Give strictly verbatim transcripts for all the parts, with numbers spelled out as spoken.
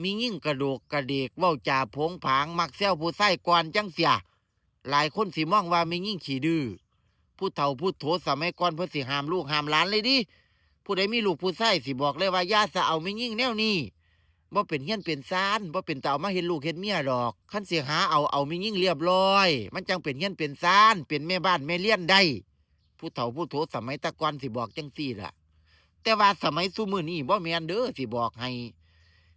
มียิ่งกระโดกกระเดก เว้าจาโผงผาง มักแซวผู้ชายก่อนจั่งซี้ หลายคนสิมองว่าแม่ยิ่งขี้ดื้อ ผู้เฒ่าผู้โถสมัยก่อนเพิ่นสิห้ามลูกห้ามหลานเลยดิ ผู้ใดมีลูกผู้ชายสิบอกเลยว่าอย่าสะเอาแม่ยิ่งแนวนี้ บ่เป็นเฮียนเป็นซาน บ่เป็นตาเอามาเฮ็ดลูกเฮ็ดเมียดอก คันสิหาเอา เอาแม่ยิ่งเรียบร้อย มันจั่งเป็นเฮียนเป็นซาน เป็นแม่บ้านแม่เรือนได้ ผู้เฒ่าผู้โถสมัยแต่ก่อนสิบอกจั่งซี้ล่ะ แต่ว่าสมัยซุมื้อนี้บ่แม่นเด้อ สิบอกให้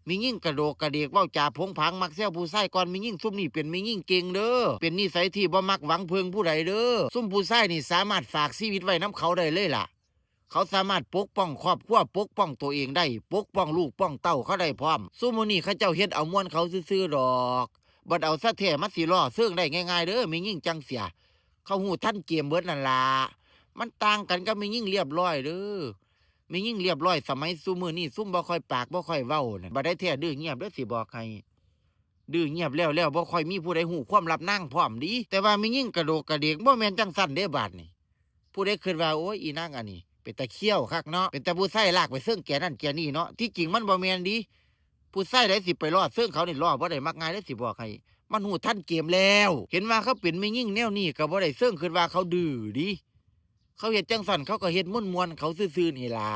แม่ยิ่งกระโดกกระเดก เว้าจาโผงผาง มักแซวผู้ชายก่อน แม่ยิ่งซุมนี้เป็นแม่ยิ่งเก่งเด้อ เป็นนิสัยที่บ่มักหวังเพิ่งผู้ใดเด้อ ซุมผู้ชายนี่สามารถฝากชีวิตไว้นำเขาได้เลยล่ะ เขาสามารถปกป้องครอบครัว ปกป้องตัวเองได้ ปกป้องลูกป้องเต้าเขาได้พร้อม ซุมื้อนี้เขาเจ้าเฮ็ดเอาม่วนเขาซื่อๆดอก บัดเอาซะแท้มาสิล้อเซิงได้ง่ายๆเด้อ แม่ยิ่งจั่งซี้ เขาฮู้ทันเกมเบิดนั่นล่ะ มันต่างกันกับแม่ยิ่งเรียบร้อยเด้อ แม่ยิ่งเรียบร้อยสมัยซุมื้อนี้ ซุมบ่ค่อยปากบ่ค่อยเว้านั่น บัดได้แท้ดื้อเงียบเด้อ สิบอกให้ ดื้อเงียบแล้ว แล้วบ่ค่อยมีผู้ใดฮู้ความลับนางพร้อมดี แต่ว่าแม่ยิ่งกระโดกกระเดก บ่แม่นจั่งซั้นเด้บาดนี้ ผู้ใดคิดว่า โอ้ย อีนางอันนี้ เป็นตาเคี้ยวคักเนาะ เป็นตาผู้ชายลากไปเซิงแก่นั่นแก่นี่เนาะ ที่จริงมันบ่แม่นดี ผู้ชายใดสิไปล้อเซิงเขานี่ ล้อบ่ได้มักง่ายเด้อ สิบอกให้ มันฮู้ทันเกมแล้ว เห็นว่าเขาเป็นแม่ยิ่งแนวนี้ก็บ่ได้เซิง คิดว่าเขาดื้อดี เขาเฮ็ดจั่งซั้น เขาก็เฮ็ดม่วนๆเขาซื่อๆนี่ล่ะ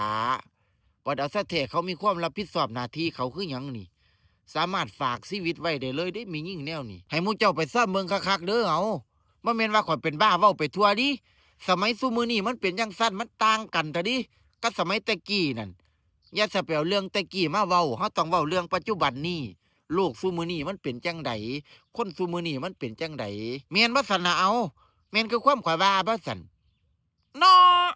บัดเอาซะแท้ เขามีความรับผิดชอบหน้าที่เขาคือหยังนี่ สามารถฝากชีวิตไว้ได้เลยเด้ แม่ยิ่งแนวนี้ ให้หมู่เจ้าไปซ่อมเบิ่งคักๆเด้อ เอา บ่แม่นว่าข้อยเป็นบ้าเว้าไปทั่วดิ สมัยซุมื้อนี้มันเป็นจั่งซั้น มันต่างกันตะดิ กับสมัยแต่กี้นั่น อย่าสะไปเอาเรื่องแต่กี้มาเว้า เฮาต้องเว้าเรื่องปัจจุบันนี้ โลกซุมื้อนี้มันเป็นจั่งใด คนซุมื้อนี้มันเป็นจั่งใด แม่นบ่ซั้นนะ เอา แม่นคือความข้อยว่าบ่ซั้น เนาะ